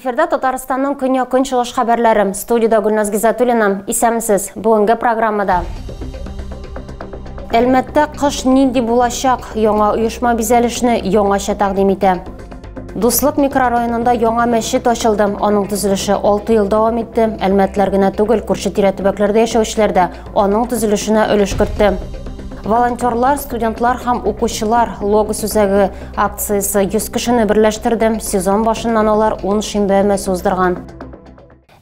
Эфирда Татарстанның көньяк-көнчыгыш хәбәрләре. Студиядә Гөлназ Гизатуллина. Исәнмесез. Бүгенге программада. Әлмәттә кыш нинди булачак? Яңа оешма бизәлешне яңача тәкъдим итә. Дуслык микрорайонында яңа мәчет ачылды. Аның төзелеше 6 ел дәвам итте. Әлмәтләр генә түгел, күрше-тирә төбәкләрдә яшәүчеләр дә аның төзелешенә өлеш кертте. Волонтерлар, студентлар һәм укучылар Логос үзәге акциясе 100 кешене берләштерде. Сезон башыннан алар 10 шимбә өмәсе уздырган.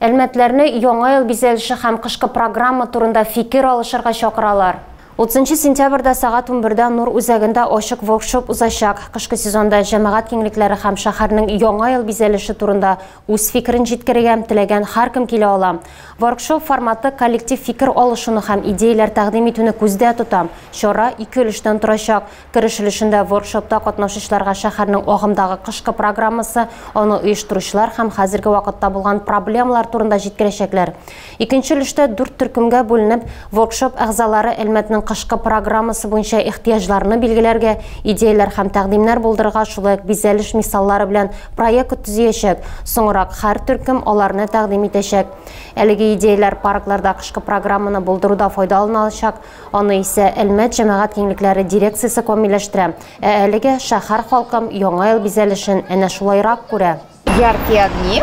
Әлмәтләрне яңа ел бизәлеше һәм кышкы программа турында фикер алышырга чакыралар. 30 сентябрьдә сәгать 11-дә Нур үзәгендә ачык воркшоп узачак. Кышкы сезонда җәмәгать киңлекләре һәм шәһәрнең яңа ел бизәлеше турында үз фикерен җиткерергә теләгән һәркем килә ала. Воркшоп форматы коллектив фикер алышуны һәм идеяләр тәкъдим итүне күздә тота. Чара ике өлештән торачак. Кереш өлешендә воркшопта катнашучыларга шәһәрнең агымдагы кышкы программасы, аны оештыручылар һәм хәзерге вакытта булган проблемалар турында җиткерәчәкләр. Икенче өлештә дүрт төркемгә бүленеп, воркшоп әгъзалары Әлмәтнең кышкы программасы буенча ихтыяҗларны билгеләргә, идеяләр һәм тәкъдимнәр булдырырга, шулай ук бизәлеш мисаллары белән проект төзиячәк. Соңрак һәр төркем аларны тәкъдим итәчәк. Әлеге идеяләр паркларда кышкы программаны булдыруда файдаланалачак. Аны исә Әлмәт җәмәгать киңлекләре дирекциясе камилләштерә. Ә әлегә шәһәр халкы яңа ел бизәлешен әнә шулайрак күрә. Яркие огни,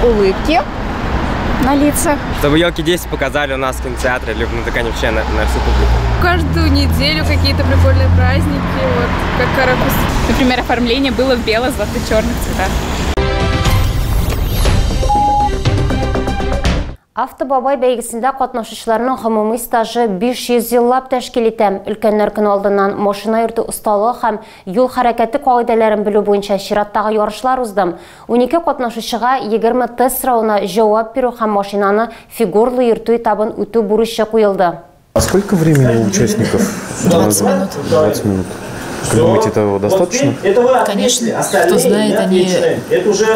улыбки на лицах. Чтобы елки 10 показали у нас в кинотеатре, либо на ДК вообще на всю публику. Каждую неделю какие-то прикольные праздники, вот, как Каракус. Например, оформление было в бело-золото-черных цветах. Автобабай бәйгесендә катнашучыларның гомуми стажы 500 еллап тәшкил итә. Өлкәннәр көне алдыннан машина йөртү осталыгы һәм юл хәрәкәте кагыйдәләрен белү буенча чираттагы ярышлар узды. 12 катнашучыга 20 тест соравына җавап бирү һәм машинаны фигурлы йөртү этабын үтү бурычы куелды. А сколько времени у участников? 20 минут. 20 минут. Как думаете, этого достаточно? Конечно, кто знает, они,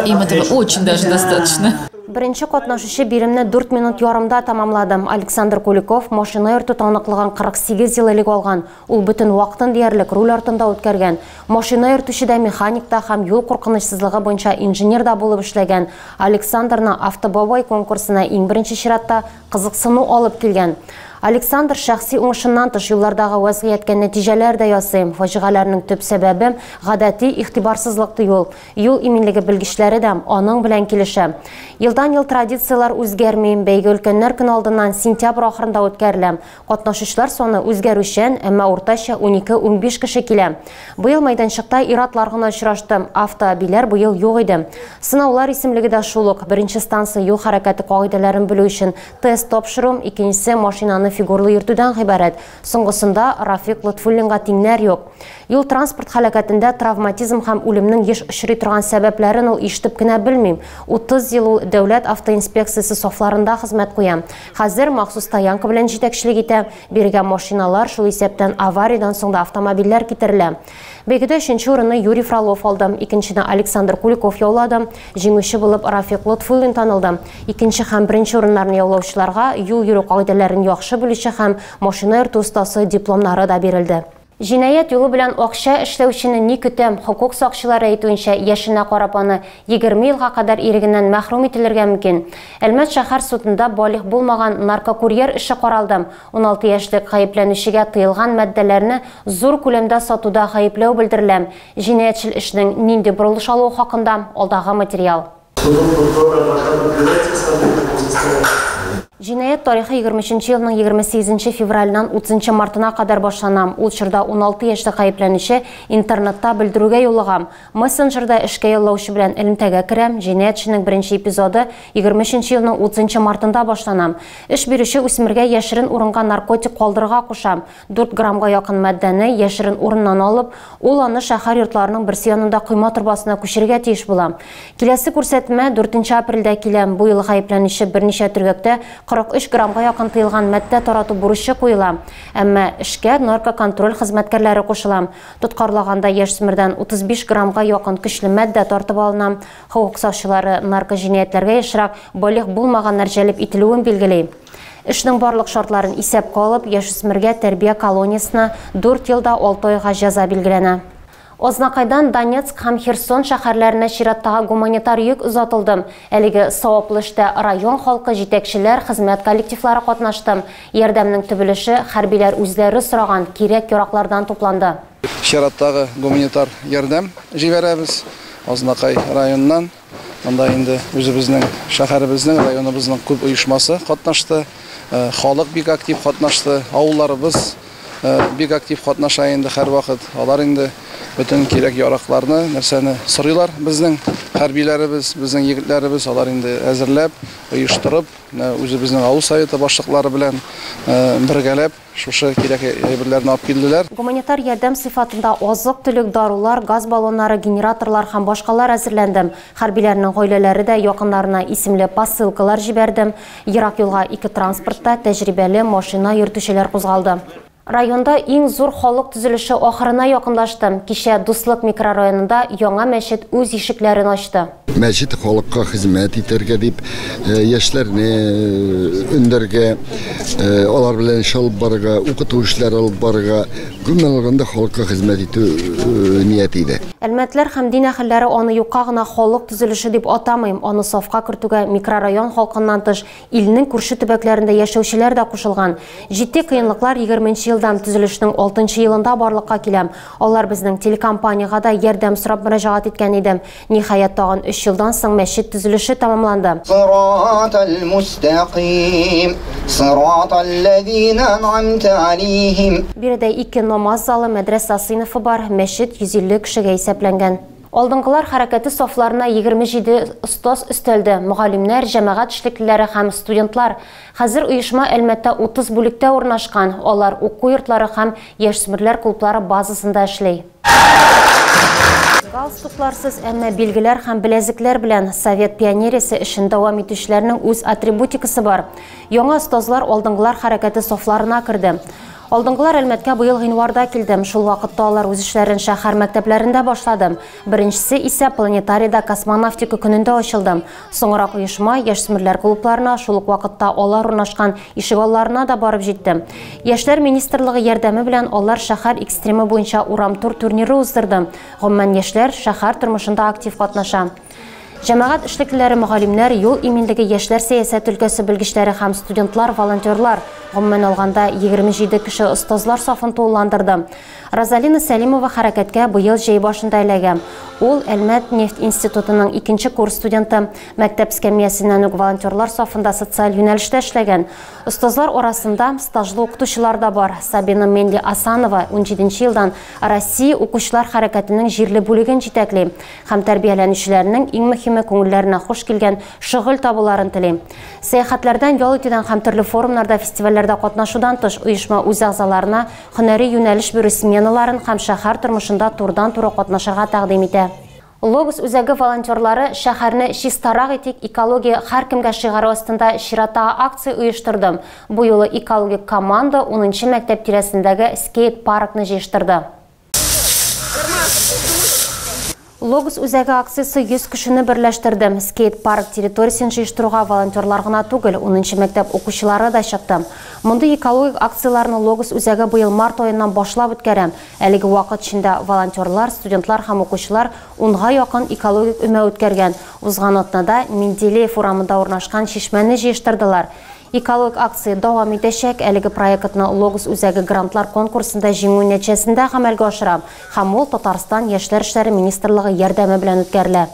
им этого очень даже достаточно. Беренче катнашучы биремне 4 минут ярымда тәмамлады. Александр Куликов машина йөртү таныклыгын 48 ел элек алган. Ул бөтен вакытын диярлек руль артында үткәргән. Машина йөртүче дә, механик та һәм юл куркынычсызлыгы буенча инженер да булып эшләгән. Александрны Автобабай конкурсына иң беренче чиратта кызыксыну алып килгән. Александр шәхси уңышыннан тыш юллардагы вазгыятькә нәтиҗәләр дә ясый. Фаҗигаләрнең төп сәбәбе гадәти игътибарсызлык ди ул. Юл иминлеге белгечләре дә аның белән килешә. Елдан-ел традицияләр үзгәрми. Бәйге өлкәннәр көне алдыннан сентябрь ахырында үткәрелә. Катнашучылар саны үзгәрүчән, әмма уртача 12-15 кеше килә. Быел мәйданчыкта ир-атлар гына очрашты. Автоабиләр быел юк иде. Сынаулар исемлеге дә шул ук. Беренче станция юл хәрәкәте кагыйдәләрен белү өчен тест тапшыру, икенчесе машинаны фигурлы йөртүдән гыйбарәт. Соңгысында Рафик Лотфуллинга тиңнәр юк. Юл транспорт һәлакәтендә травматизм һәм үлемнең еш очрый торган сәбәпләрен ул ишетеп кенә белми. 30 ел ул дәүләт автоинспекциясе сафларында хезмәт куя. Хәзер махсус стоянка белән җитәкчелек итә. Бирегә машиналар, шул исәптән авариядән соң да автомобильләр китерелә. Бәйгедә өченче урынны Юрий Фролов алды, икенчене Александр Куликов яулады. Җиңүче булып Рафик Лотфуллин танылды. Икенче һәм беренче урыннарны яулаучыларга юл йөрү кагыйдәләрен яхшы белүче һәм машина йөртү остасы дипломнары да бирелде. Җинаять юлы белән акча эшләүчене ни көтә? Хокук сакчылары әйтүенчә, яшенә карап аны 20 елга кадәр ирегеннән мәхрүм ителергә мөмкин. Әлмәт шәһәр судында балигъ булмаган наркокурьер эше каралды. 16 яшьлек гаепләнүчегә тыелган матдәләрне зур күләмдә сатуда гаепләү белдерелә. Җинаятьчел эшнең нинди борылыш алуы хакында алдагы материал. Җинаять тарихы 23 елның 28 февраленнән 30 мартына кадәр башлана. Ул чорда 16 яшьлек гаепләнүче интернетта белдерүгә юлыга. Мессенджерда эшкә яллаучы белән элемтәгә керә. Җинаятьченең беренче эпизоды 23 елның 30 мартында башлана. Эш бирүче үсмергә яшерен урынга наркотик калдырырга куша. 4 граммга якын матдәне яшерен урыннан алып, ул аны шәһәр йортларының берсе янында койма торбасына күчерергә тиеш була. Киләсе күрсәтмә 4 апрельдә килә. Бу ел гаепләнүче берничә төргәктә 43 граммга якын тыелган матдә тарату бурычы куела. Әмма эшкә наркоконтроль хезмәткәрләре кушыла. Тоткарлаганда яшь үсмердән 35 граммга якын көчле матдә тартып алына. Хокук сакчылары наркоҗинаятьләргә ешрак балигъ булмаганнар җәлеп ителүен билгели. Эшнең барлык шартларын исәпкә алып, яшүсмергә тәрбия колониясенә 4 елда 6 айга җәза билгеләнә. Азнакайдан Донецк һәм Херсон шәһәрләренә чираттагы гуманитар йөк озатылды. Әлеге саваплы эштә район халкы, җитәкчеләр, хезмәт коллективлары катнашты. Ярдәмнең төп өлеше хәрбиләр үзләре сораган кирәк-яраклардан тупланды. Чираттагы гуманитар ярдәм җибәрәбез Азнакай районыннан. Монда инде үзебезнең шәһәребезнең, районыбызның күп оешмасы катнашты. Халык бик актив катнашты. Авылларыбыз бик актив катнаша инде һәрвакыт. Алар инде бөтен кирәк-яракларны, нәрсәне сорыйлар безнең хәрбиләребез, безнең егетләребез, алар инде әзерләп, оештырып, үзебезнең авыл советы башлыклары белән бергәләп шушы кирәк әйберләрне алып килделәр. Гуманитар ярдәм сыйфатында азык-төлек, дарулар, газ баллоннары, генераторлар һәм башкалар әзерләнде. Хәрбиләрнең гаиләләре дә якыннарына исемле посылкалар җибәрде. Ерак юлга ике транспортта тәҗрибәле машина йөртүчеләр кузгалды. Районда иң зур халык төзелеше ахырына якынлашты. Кичә Дуслык микрорайонында яңа мәчет үз ишекләрен ачты. Мәчет халыкка хезмәт итәргә дип, яшьләрне өндәргә, алар белән эш алып барырга, укыту эшләре алып барырга, гомумән алганда халыкка хезмәт итү нияте иде. Әлмәтләр һәм дин әһелләре аны юкка гына халык төзелеше дип атамый. Аны сафка кертүгә микрорайон халкыннан тыш илнең күрше төбәкләрендә яшәүчеләр дә кушылган. Җитди кыенлыклар 20 елдан төзелешнең 6 елында барлыкка килә. Алар безнең телекомпаниягә дә ярдәм сорап мөрәҗәгать иткән иде. Ниһаять, тагын 3 елдан соң мәчет төзелеше тәмамланды. Биредә 2 намаз залы, мәдрәсә сыйныфы бар, мәчет 150 кешегә исәпләнгән. Алдынгылар хәрәкәте сафларына 27 остаз өстәлде. Мөгаллимнәр, җәмәгать эшлеклеләре һәм студентлар. Хәзер оешма Әлмәттә 30 бүлектә урнашкан. Алар уку йортлары һәм яшьүсмерләр клублары базасында эшли. Галстукларсыз, әмма билгеләр һәм беләзекләр белән Совет пионериясе эшен дәвам итүчеләрнең үз атрибутикасы бар. Яңа остазлар алдынгылар хәрәкәте сафларына керде. Алдынгылар Әлмәткә быел гыйнварда килде. Шул вакытта алар үз эшләрен шәһәр мәктәпләрендә башлады. Беренчесе исә планетарийда космонавтика көнендә ачылды. Соңрак оешма яшьүсмерләр клубларына, шул ук вакытта алар урнашкан ишегалларына да барып җитте. Яшьләр министрлыгы ярдәме белән алар шәһәр экстримы буенча урам-тур турниры уздырды. Гомумән, яшьләр шәһәр тормышында актив катнаша. Җәмәгать эшлеклеләре, мөгаллимнәр, юл иминлеге, яшьләр сәясәт өлкәсе белгечләре һәм студентлар, волонтерлар. Гомумән алганда 27 кеше остазлар сафын тулыландырды. Розалина Сәлимова хәрәкәткә быел җәй башында эләгә. Ул Әлмәт нефть институтының 2 курс студенты. Мәктәп эскәмиясеннән үк волонтерлар сафында социаль юнәлештә эшләгән. Остазлар арасында стажлы укытучылар да бар. Сабина Менли Асанова 17 елдан Россия укучылар хәрәкәтенең җирле бүлеген җитәкли һәм тәрбияләнүчеләрнең иң мөһиме күңелләренә хуш килгән шөгыль табуларын тели. Сәяхәтләрдән, ял итүдән һәм төрле форумнарда, фестивальләрдә катнашудан тыш оешма үз әгъзаларына һөнәри юнәлеш бирү сменаларын һәм шәһәр тормышында турыдан-туры катнашырга тәкъдим итә. Логос үзәге волонтерлары шәһәрне чистарак итик, экология һәркемгә шигаре астында чираттагы акция оештырды. Бу юлы экологик команда 10 мәктәп тирәсендәге скейт-паркны җыештырды. Логос үзәге акциясе 100 кешене берләштерде. Скейт-парк территориясен җыештыруга волонтерлар гына түгел, 10 мәктәп укучылары да чыкты. Мондый экологик акцияләрне Логос үзәге быел март аеннан башлап үткәрә. Әлеге вакыт эчендә волонтерлар, студентлар һәм укучылар 10га якын экологик өмә үткәргән. Узган атнада Менделеев урамында урнашкан чишмәне җыештырдылар. Экологик акция дәвам итәчәк. Әлеге проектны Логос үзәге грантлар конкурсында җиңү нәтиҗәсендә гамәлгә ашыра. Һәм ул Татарстан Яшьләр эшләре министрлыгы ярдәме белән үткәрелә.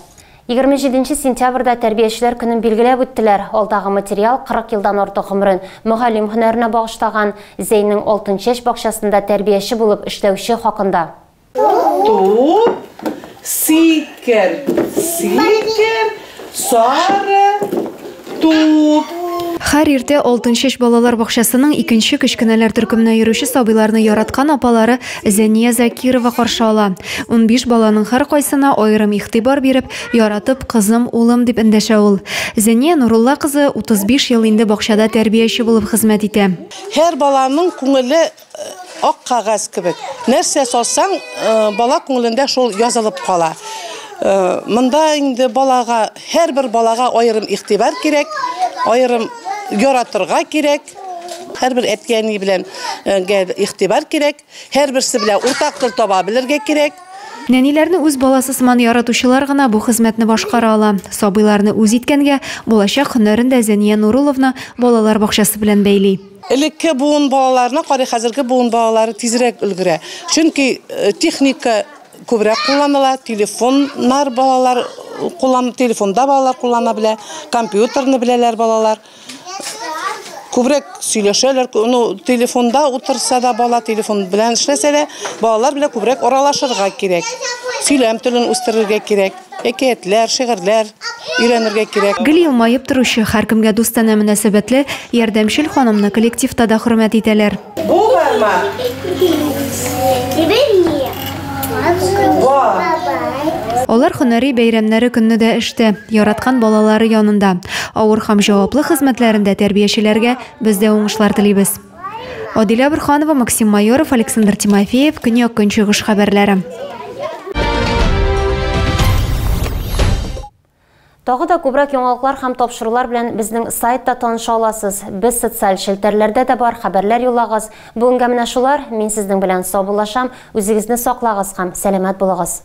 27 сентябрьдә тәрбиячеләр көнен билгеләп үттеләр. Алдагы материал 40 елдан артык гомерен мөгаллим һөнәренә багышлаган Зәйнең Алтынчәч бакчасында тәрбияче булып эшләүче хакында. Туп, сикер, сикер, сары, туп. Һәр иртә Алтынчәч балалар бакчасының икенче кечкенәләр төркеменә йөрүче сабыйларны яраткан апалары Зәния Закирова каршы ала. 15 баланың һәр кайсына аерым игътибар биреп, яратып, кызым, улым дип эндәшә ул. Зәния Нурулла кызы 35 ел инде бакчада тәрбияче булып хезмәт итә. Һәр баланың күңеле ак кәгазь кебек. Нәрсә салсаң, бала күңелендә шул язылып кала. Монда инде балага, һәрбер балага аерым игътибар кирәк, аерым яратырга кирәк, һәрбер әти-әни белән игътибар кирәк, һәрберсе белән уртак тел таба белергә кирәк. Нәниләрне үз баласы сыман яратучылар гына бу хезмәтне башкара ала. Сабыйларны үз иткәнгә, булачак һөнәрен дә Зәния Нурулловна балалар бакчасы белән бәйли. Элекке буын балаларына карый хәзерге буын балалары тизрәк өлгерә. Чөнки техника күбрәк кулланыла, телефоннар балалар куллан, телефонда балалар куллана белә, компьютерны беләләр балалар. Күбрәк сөйләшәләр, ну, телефонда утырса да бала телефон белән эшләсә дә, балалар белән күбрәк аралашырга кирәк. Сөйләм телен үстерергә кирәк, әкиятләр, шигырьләр өйрәнергә кирәк. Гел елмаеп торучы, һәркемгә дустанә мөнәсәбәтле, ярдәмчел ханымны коллективта да хөрмәт итәләр. Бу барма? Алар һөнәри бәйрәмнәре көнне дә эштә, яраткан балалары янында. Авыр һәм җаваплы хезмәтләрендә тәрбиячеләргә без дә уңышлар телибез. Адилә Борһанова, Максим Майоров, Александр Тимофеев, Көньяк Көнчыгыш хәбәрләре. Тагы да күбрәк яңалыклар һәм тапшырулар белән безнең сайтта таныша аласыз. Без социаль челтәрләрдә дә бар, хәбәрләр юллагыз. Бүгенгә менә шулар. Мин сезнең белән саубуллашам. Үзегезне саклагыз һәм сәламәт булыгыз.